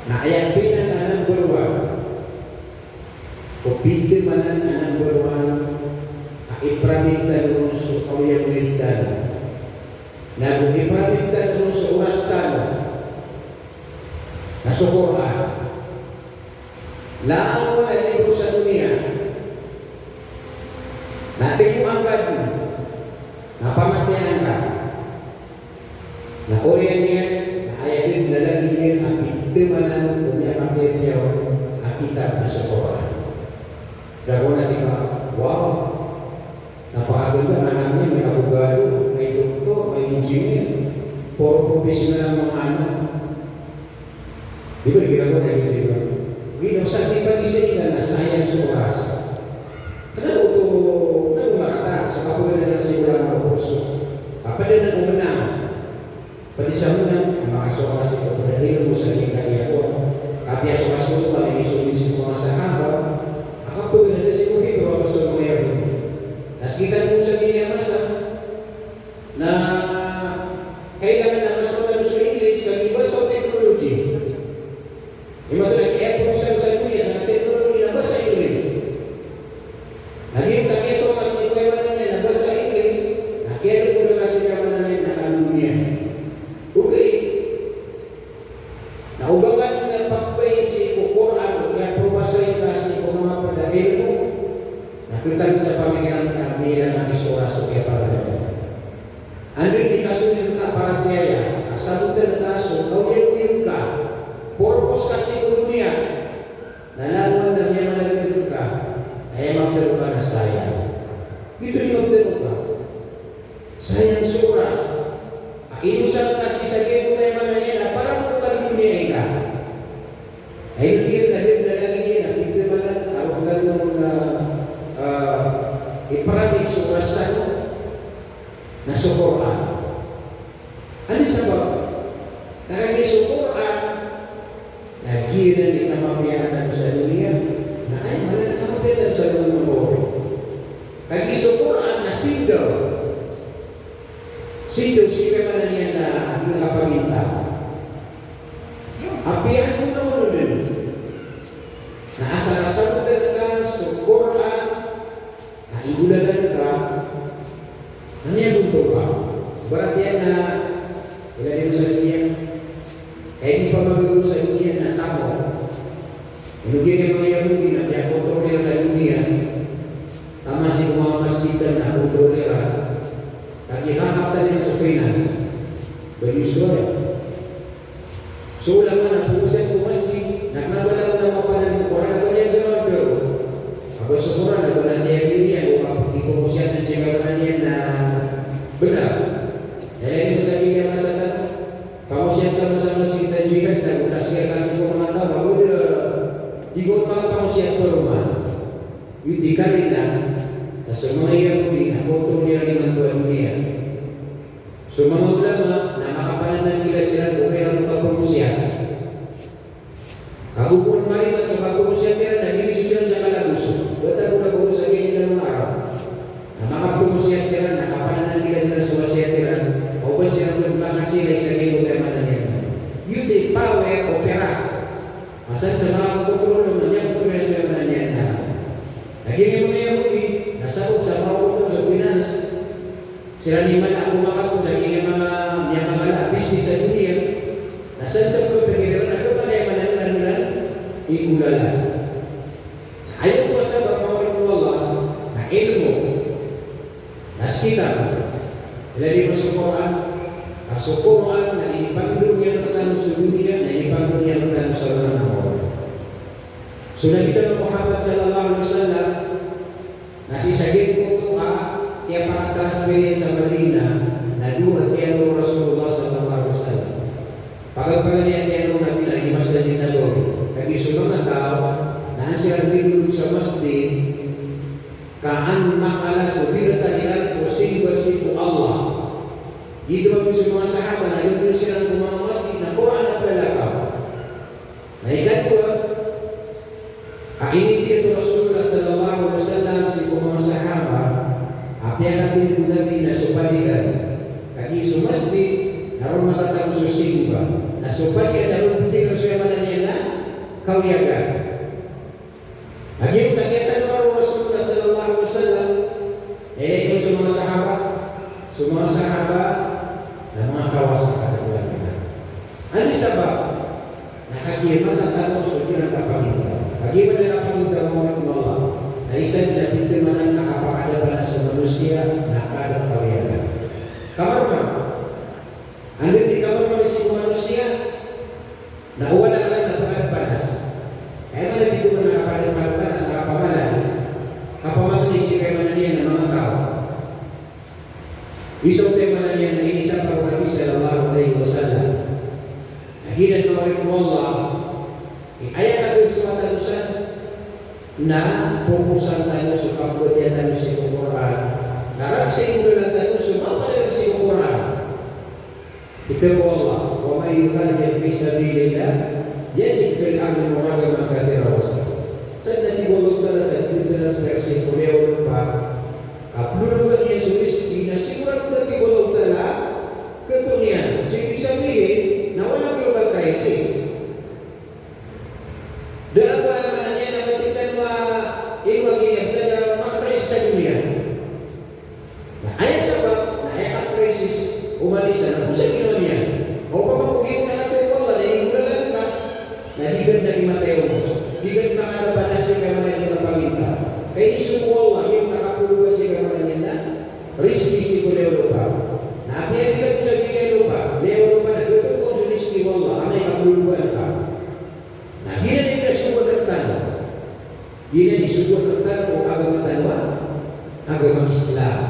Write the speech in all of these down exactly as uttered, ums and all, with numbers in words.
Na aya pinaka number one, o pithamanan a number one a iparamit tano ron so kaoyagoyag tano, na go iparamit tano ron so oras tano, na so Qur'an. Langon a libro sa doniya na timo angka dn, na pamatiyaan angka. Na oriyan iyan, na aya dn a lagid iyan a pithamanan o miyakapiyapiya on a kitab na so Qur'an. Da ko na tig ka, wow, napakaganda, anak niyan may abogado, may doktor, may engineer, puro professional a manga anak. Di ba, igira ko na, di ba? Giya so sakit pagizaan ka na sayang so oras. Kna oto, kna oto makata, so kapaganadaan sii ko langon a kurso. Kapaganadaan ko menang. Pd sa menang, na makasowa ka sii ko pd a ilmo sa giyangkaya ko. Kapiya so kasowa ka, na inisold sii ko manga sahaba a kapaganadaan sii ko hibro a basa o manga Yahudi. Na sii tano sa giyangkaya masa, na kailangan na mas matano so English, kagiya basa o technology. Imanto na kiyaporosa sa doniya sa technology na basa English. Na giyoto a kiyasowa ka sii ko aya maana niyan na basa English, na kiyalobod ka sii ko aya maana niyan na kadoniya. Ogaid na o ba ngka dn a pagobay sii ko Qur'an o kiyaporosa ka sii ko manga pd a ilmo, na khatanto sa pamikiran ka a miyala na kisowa so kiyapaganadaan. Anda i kasold ka a paratiyaya, a sabotn ka so kaoyagoyag ka, purpose ka sii ko doniya, na langon a miyamanagd ka, na aya maptharo ka na sayang. Giyoto i maptharo ka. Sayang so oras. A inosan ka sii sa giyangkoto a aya maana niyan na para ko kadoniyai ka. Ino tig iyan na da dn a lagid iyan a pithamanan a roo tano na, ah, iparamit so oras tano na so Qur'an. Anda i sabap? Na kagiya so Qur'an na giyanan i kamapiyaan tano sa doniya, na aya maana na kamapiyaan tano sa doniya. Kagiya so Qur'an na sindaw. Sindaw sii ko aya maana niyan na di ngka kapagintaw. Apiya ko na onodan. Na asar a sabotn ka so Qur'an, na igolalan ka, na miyagonto ka. Ibarat iyan na, ilay dn sa doniya. Kaya di pamagagaw sa doniya na tamo. Ino giya manga Yahudi na miyakontrol iran a doniya. Taman sii ko manga masjid na kontrol iran. Kagiya kakaptan iran so finance. Bagi so aya. So ulama na pagosiyat ko masjid, na kna ba langon a mapanan ko Qur'an, na ba niyan ganawan tharo. Aba so Qur'an, na ba niyan ganawan tharo, o kapagosiyat na sii ko Qur'an iyan na bnar. Na ilay dn sa giyangkaya masa tano, pagosiyat ka masa-masa sa jihad, na go taskiya ka sii ko manga taw, na go da, di ko makapagosiyat paroman. Giyoto i karina, sa so manga Yahudi na kontrol iran imanto a doniya. So manga ulama na makapananangila siran ko kairan ko kapagosiyat. Ago kon maribat so kapagosiyat iran na di so siran na kalagoso. Wata ko na bago sa giya iran manga Arab. Na makapagosiyat siran na kapananangila iran so wasiyat iran. Ka o ba siran pn makasilay sa giyoto a aya maana niyan. Giyoto i power of Iraq. Asar sa manga kontrol na miyakontrol iran so aya maana niyan na. Lagid iyan manga Yahudi, na sabap sa manga kontrol so finance. Siran i mala a komakapon sa giya manga, miyamangala a business sa doniya. Na san sa pagpikir iran na khapanay man iran, iran igolalan. Na aya ko sabap, manga oripn o Allah, na ilmo. Na sii tano, ilay dn so Qur'an, a so Qur'an na inipangndao niyan rktano so doniya, na inipangndao niyan rktano sa langon a mawri. So Nabi tano Muhammad sallallahu alaihi wasallam, na sii sa giyangkoto a kiyapakatransfer iyan sa Madinah, na dowa tiyan o Rasulullah sallallahu alaihi wasallam. Paganay-paganay a tiyan o Nabi na i Masjid Nabawi. Kagiya so manga taw na an siran didolog sa masjid, ka an makala so biatan iran ko simba sii ko Allah. Giyoto mambo so manga sahaba na dodolog siran ko manga masjid na Qur'an a plalakaw. Na ikadowa, a inibiyat o Rasulullah sallallahu alaihi wasallam sii ko manga sahaba, a piyakatindg o Nabi na so padian. Kagiya so masjid na ron matatago so simba. Na so padian na ron pdikan so aya maana niyan na kawiyagan. Lagid o kagiya tano o Rasulullah sallallahu alaihi wasallam, igira so manga sahaba, so manga sahaba na manga kawasa a kagiya tano. Anda i sabap? Na kagiya mataan tano so di iran kapagintaw. Kagiya mataan a kapagintaw o Allah. Na isa dn a pitharo a kapakadapanas o manosiya na kada kawiyagan. Kamarma. Anda i kamarma sii ko manosiya na o wala ka na pakadapanas. Aya maana dn a kapakadapanas na kapamala. Kapamala sii ko aya maana niyan na manga taw. Isa oto aya maana niyan na inisapar o Nabi sallallahu alaihi wasallam. Na giyanan, manga oripn o Allah, i aya kagiya so matarosan na poposan tano so kapmbatiyaa tano sii ko Qur'an. Na rk sii ko dn tano so mapalaya sii ko Qur'an. Pitharo o Allah, "Wa man yuhajir fi sabilillah yajid fil ardi muragaman kathira wa sa'a." Sa dn a tig o Allah Ta'ala sa dn a piyakasii ko liyawaw o lopa a pndodogan iyan so rizki, na sigorado a tig o Allah Ta'ala, katoon iyan. So ibig sabihin na wala global crisis. Da a ba maana niyan na matig tano a ilmo a giya btad a makrisis sa doniya. Na aya sabap, na aya ka-crisis, oman isa na pn sa ginawa niyan. Opama ko giyoto na katharo o Allah na inigolalan ka, na di ka dn a di matay omos. Di ka dn a makadapanas sii ko aya maana niyan na pagintaw. Ka inisogo o Allah, giyoto na kapologa sii ko aya maana niyan na rizki sii ko liyawaw o lopa. Na apiya di ka dn sa giya lopa, liyawaw o lopa na dn oto so rizki o Allah, amay ka kapologa ka. Na giyanan i sogo rktano. Giyanan i sogo rktano o agama tano a, agama Islam.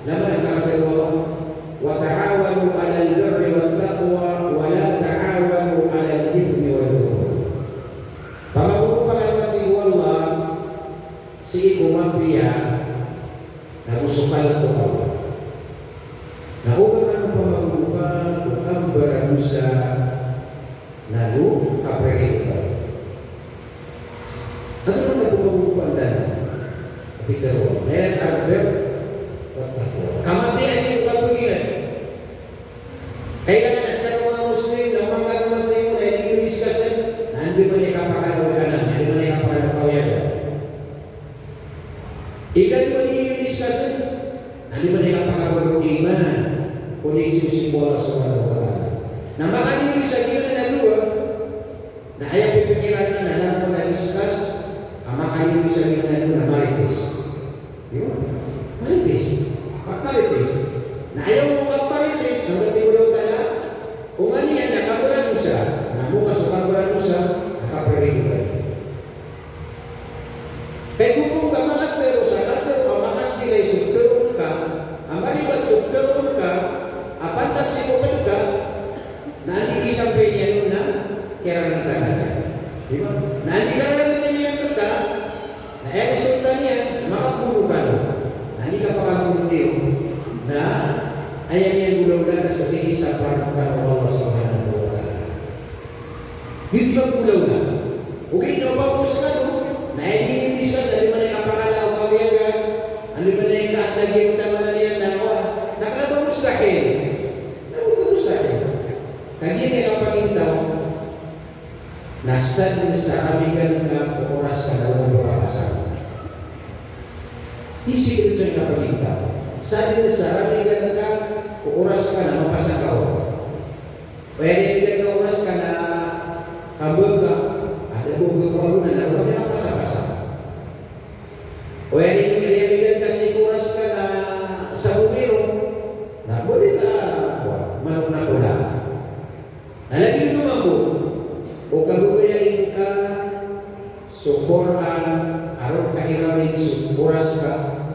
Na maana na katharo o Allah, "Wa ta'awanu 'alal birri wat taqwa, wa la ta'awanu 'alal ithmi wal 'udwan." Pamagogopa kano, a tig o Allah, sii ko mapiya, na go so kalk o Allah. Na oba kano pamagogopa ko kambaradosa, na go kapriridoay. Antonaa i pamagogopa tano? A pitharo o Allah, na aya na al-birr wat taqwa. Kamapiya niyo ko kapagilay. Kailangan a skano a Muslim na manga kano matay mo na aya di niyo discuss-an na andamanaya i kapakay o kanan, andamanaya i kapakay o kawiyagan. Ikadowa a di niyo discuss-an na andamanaya i kapakay o iman, koneksyon sii ko Allah Subhanahu wa Ta'ala. Na makaliyo sa giyanan a dowa, na aya pipikiran ka na langon a discuss a makaliyo sa giyanan a dowa na marites. Di ba? Marites. Kapmarites. Na aya on a kapmarites, na katharo o Allah Ta'ala, oman iyan na kambaradosa, na manga so kambaradosa na kapriridoay. Kay go pn ka makatharo sa katharo a makasilay so tharoon ka, a maribat so tharoon ka, a pantag sii ko pd ka, na anda i sampay niyan on na kiyararangit ka niyan. Di ba? Na anda i kararangit iyan rka, na aya resulta niyan, makapbono kano. Na anda i kapakapbono niyo, na aya niyan golawla na so inisapar rkano o Allah Subhanahu wa Ta'ala. Di, di ba golawla? Ogaid na o ba ko skano na aya di niyo discuss, andamanaya i kapakala o kawiyagan, andamanaya i kaadn a giya, andamanaya na, wa, na kna ba mustahil? Na kna ba mustahil? Kagiya niyan kapagintaw na sadn sa ramigan ka ko oras ka na ron ka mapasang. Isip ito sa kapagintaw. Sadn sa ramigan ka ko oras ka na mapasang ka on. Oya di ramigan ka oras ka na kambang ka, a da bo ka ko agonan na ron ka mapasapasa. Oya di ramigan ka sii ko oras ka na sabong iron, na bo di ka, wa, manok na bola. Na lagid oto mambo, o kababayai ngka so Qur'an, a ron ka iramig so oras ka,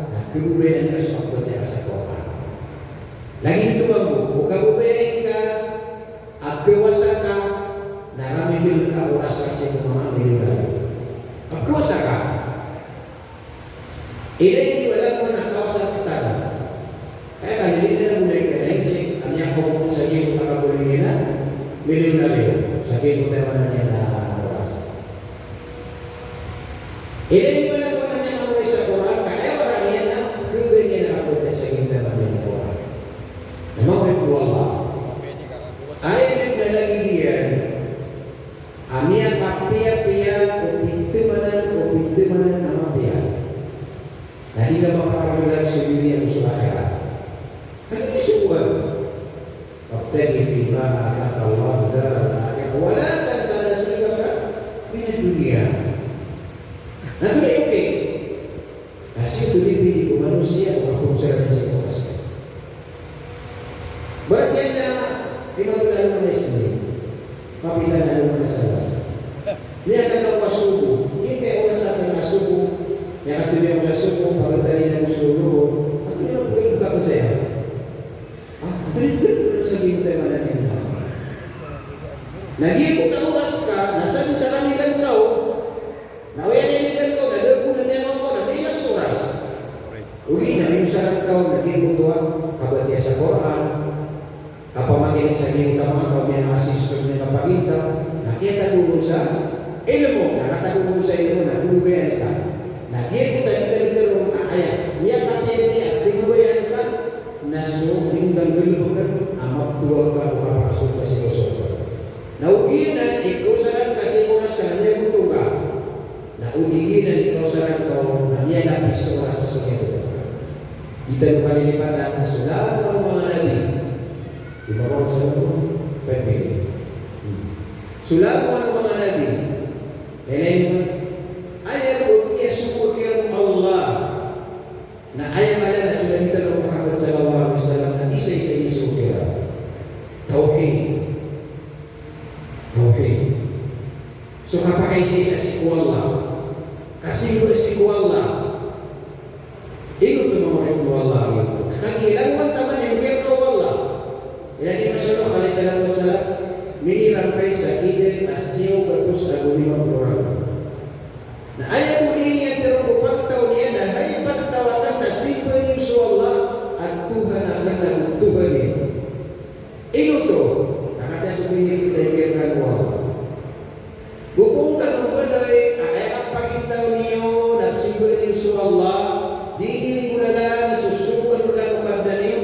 na kababayaan ka so pambatiya ka sa Qur'an. Lagid oto mambo, o kababayai ngka a kawasa ka, na ramign ka oras ka sii ko manga milyonario. A kawasa ka. Ilay niyo a langon a kawasa rktano. Aya kalilin na gulay ka na isik, a miyakaoma sa giyangkoto a kabaloy niyan a milyonaryo, sa giyangkoto a maana niyan na oras. Ilay niyo a langon a miyakaoma sa Qur'an, ka aya wara niyan na khababayaan iyan a kabatiya sa giyangkoto a maana niyan na Qur'an. Na manga oripn o Allah, aya dn a lagid iyan a miyaka Piyapiya ko pithamanan, ko pithamanan a mapiya. Na di nga makapagolag so doniya ago so akhirat. Kagiya di sogoan. Wabtaghi fima ataka Allahu daral akhirah, wa la tansa nasibaka minad dunya. Na ito na, okay. Na sii oto di pidi ko manosiya o kapagosara na sii ko kasal. Baratiyan na imanto na alongan a Isnin, mapita na alongan a Sabado. Miyakataw ka sogo, di kaya oras a kena sogo, miyakasibiyan ko sa sogo, pagkatali na ko sogo, antonaa i pagkasaya? Ah, antonaa i pagkasaya sa giyangkoto a maana niyan na. Na giyangkoto a oras ka, na sa di sa ramigan ka o, na oya di ramigan ka o, na da ko na miyaman ka o, na mailay so oras. Ogaid na miyosaran ka o, na giyangkoto a kabatiya sa Qur'an, kapamakinig sa giyangkoto a manga taw a miyaasiso sa giyangkoto a pagintaw, na kiyatago ron sa ilmo, na katago ron sa ilmo, na khababayaan ka. Na giyangkoto a di ka dn tharoon a aya miyakapiyapiya a khababayaan ka, na so di ngka nggalbkn a maptowan ka o kapakasold ka sii ko sorga. Na ogaid na ikaosaran ka sii ko oras ka na miyagoto ka. Na o di giyanan i kaosaran ka on na miyalapis so oras a so miyagoto ka. Di tano kalilipatan a so langowan o manga nabi. Di ba ko sa langowan? Five minutes. Hmm. So langowan o manga nabi. Aya bo a kiyasogo kiran o Allah. Na aya mala na so Nabi tano Muhammad sallallahu alaihi wasallam na isa-isa i sogo kiran. Tawhid. Tawhid. So kapakaisaisa sii ko Allah. Kasimba sii ko Allah. Ino oto, manga oripn o Allah, ino oto? Na kagiya langowan taman iyan miyarka o Allah. Ilay Nabi Muhammad sallallahu alaihi wasallam, minirampay sa Eden a siyaw gatos ago lima polo ragon. Na aya bo ini a tharoon o pagtaw niyan na hay pagtaw akn na simba niyo so Allah a Tuhan akn ago Tuhan iyo. Ino oto? Na katii so benefit a ibgay rkano o Allah. Go pn kano mbaloy a aya kapagintaw niyo na simba niyo so Allah, di niyo nggolalan so sogoan o Kadnan iyo.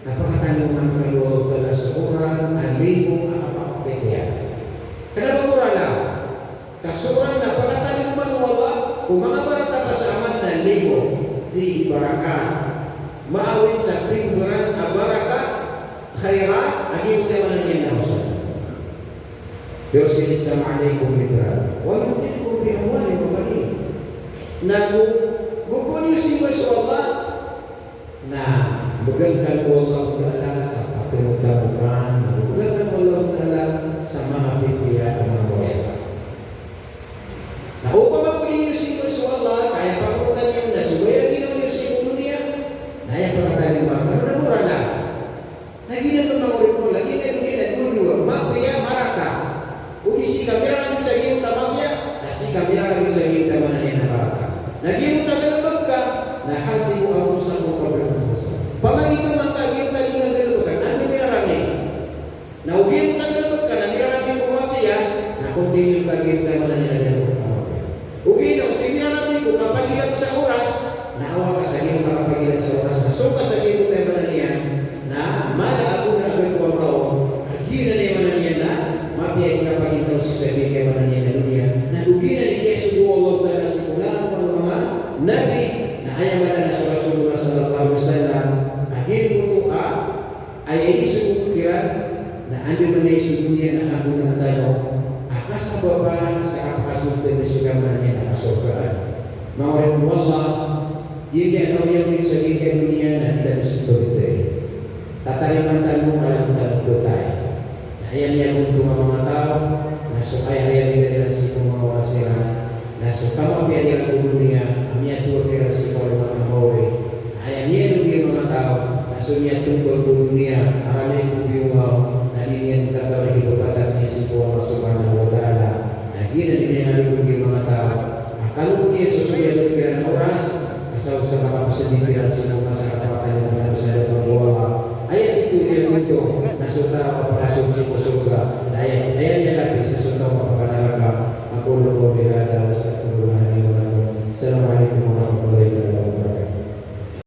Na pakataniyoman kano o Allah Ta'ala so Qur'an a limo a kapakapit iyan. Kna ba mora lang. Ka so Qur'an na pakataniyoman o Allah ko manga barat a pasaman na limo. Fihi barakat. Maawid sa pinggaran a barakat, khairat, a giyoto i maana niyan na masama. Yursilis samaa alaikum midrara wa yumdidkum bi amwalin wa banin. Na go, go pn iyo simba so Allah, na mbgan kano o Allah Ta'ala sa pthamotamokan, na mbgan kano o Allah Ta'ala sa manga pipiya a manga moriyata. Na opama ko di niyo simba so Allah, ka aya pangorotan iyo na so baya a ginawa niyo sii ko doniya, na aya pakataniyoman kano na mora lang. Na giyanan, manga oripn o Allah, giyanan, giyanan, dowa-dowa, mapiya, marata. O di sii ka mirarangit sa giyoto a mapiya, na sii ka mirarangit sa giyoto a maana niyan na marata. Na giyoto a galbk ka, na hasibu anfusakum qabla an tuhasabu. Pamangito man ka giyoto a di ngka galbk ka, na anda mirarangit? Na o giyoto a galbk ka na mirarangit ko mapiya, na continue ka giyoto a maana niyan na galbk ka a mapiya. Ogaid na o sii mirarangit ko kapagilag sa oras, na awa ka sa giyoto a kapagilag sa oras, na so ka sa giyoto a maana niyan na mala a gona a gagawa ngka on, a giyanan i maana niyan na mapiya i kapagintaw sii sa giyoto a maana niyan na doniya. Na go giyanan i kiyasogo o Allah Ta'ala sii ko langowan o manga nabi, na aya mala na so Rasulullah sallallahu alaihi wasallam, a giyoto a aya inisogo kiran na andamanaya so doniya na kagonaan tano a kasabapan sa kapakasold tano sii ko maana niyan na kasorgaan. Manga oripn o Allah, giyangkai a kaoyagoyag sa giyangkai a doniya na di tano sii pagtay. Tatarimaan tano, kala bo tano ptay. Na aya miyagontong a manga taw na so aya riyabigan iran sii ko manga oras iran, na so kamapiya iran ko doniya a miyatowa kiran sii ko alongan a maori. Na aya miyadogi a manga taw na so miyatombag ko doniya a ramay ko biyongaw, na di niyan katawan i kipapatag niyan sii ko Allah Subhanahu wa Ta'ala. Na giyanan i miyangadogi a manga taw a kalobo niyan so somiyagot kiran a oras, ka sa oto sa kapasandi kiran sii ko masa a kapatay a manga taw sa adap o Allah. Aya titho niyan oto na so taw a pakasold sii ko sorga. Na aya, aya